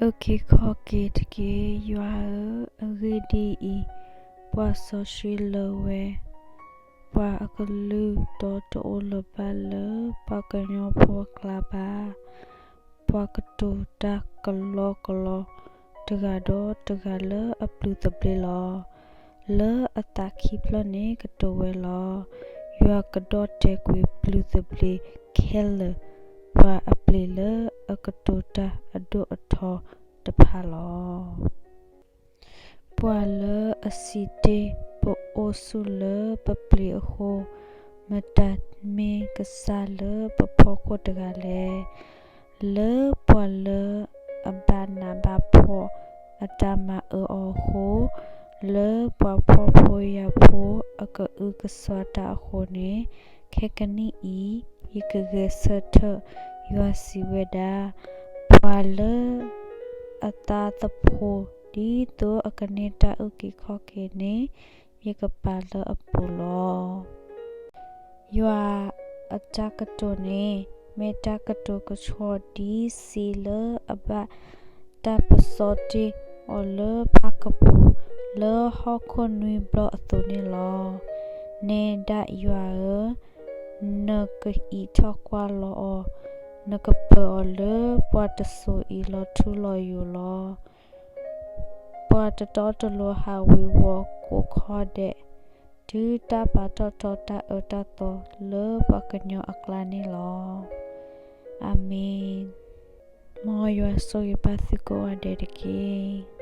အုၣ်က့ၤခီၣ်က့ၤတက့ၢ်, ယွၤဧၢ, အဂ့ၢ်ဒ်အံၤ, ပှၤစီဆှံလၢာ်ဝဲ, ပှၤအကလုၢ်ဒီတအိၣ်လၢၤဘၣ်လၢပှၤကညီဖိအကျါဘၣ်. ပှၤကတိၤတၢ်ကလီကလီတဂၤဒီးတဂၤလၢအပျုၤသဘျ့လီၤ. လၢအသးခံဖျၢၣ်န့ၣ်ကတိၤဝဲလီၤ. ယွၤကဒီၣ်တဲာ်ကွံာ်ပျုၤသဘျ့ခဲလၢာ်, ပှၤအပျ့ၤလၢအကတိၤတၢ်အဒိၣ်အထီတဖၣ်လီၤ. ပှၤလၢအစံးတ့ၢ်ပအိၣ်ဆူၣ်လၢပပျ့ၤအဃိ, မတၤမ့ၢ်ကစၢ်လၢပဖီခိၣ်တဂၤလဲၣ်. လၢပှၤလၢအဘၣ်နးဘၣ်ဖှီၣ်အတၢ်မၤအၢအီၤအဃိ, လၢပှၤဖှီၣ်ဖိယာ်ဖိအကအုကစွါတၢ်အဃိန့ၣ်, ခဲကနံၣ်အံၤယကဂဲၤဆၢထၢၣ်, ယွၤစံးဝဲဒၣ်, ပှၤလၢအသးသဖှိၣ်ဒ်သိးအကန့ၢ်တၢ်အုၣ်က့ၤခီၣ်က့ၤန့ၣ်, ယကပာ်လၢအပူၤလီၤ. ယွၤအတၢ်ကတိၤန့ၣ် မ့ၢ်တၢ်ကတိၤကဆှီဒ်စ့လၢအဘၣ်တၢ်ပစီတ့ၢ်အီၤလၢဖၣ်ကပူၤ လၢဟီၣ်ခိၣ်နွံဘျီၣ်အသိးန့ၣ်လီၤ. နဲဒၣ်ယွၤဧၢ, နကအံးထီၣ်ကွၢ်လီၤအီၤ, နကပၢၤအီၤလၢပှၤတစိၤအံၤလီၤထူလီၤယိာ်လီၤ. ပှၤတတီတလိၤဟးဝ့ၤဝီၤကိးခီဒဲး, တုၤတၢ်ပာ်ထီၣ်ထီတၢ်အၢတၢ်သီလၢပှၤကညီအကျါန့ၣ်လီၤ. အၤမ့ၣ်. မ်ယွၤဆိၣ်ဂ့ၤဘၣ်သုကိးဂၤဒဲးတက့ၢ်.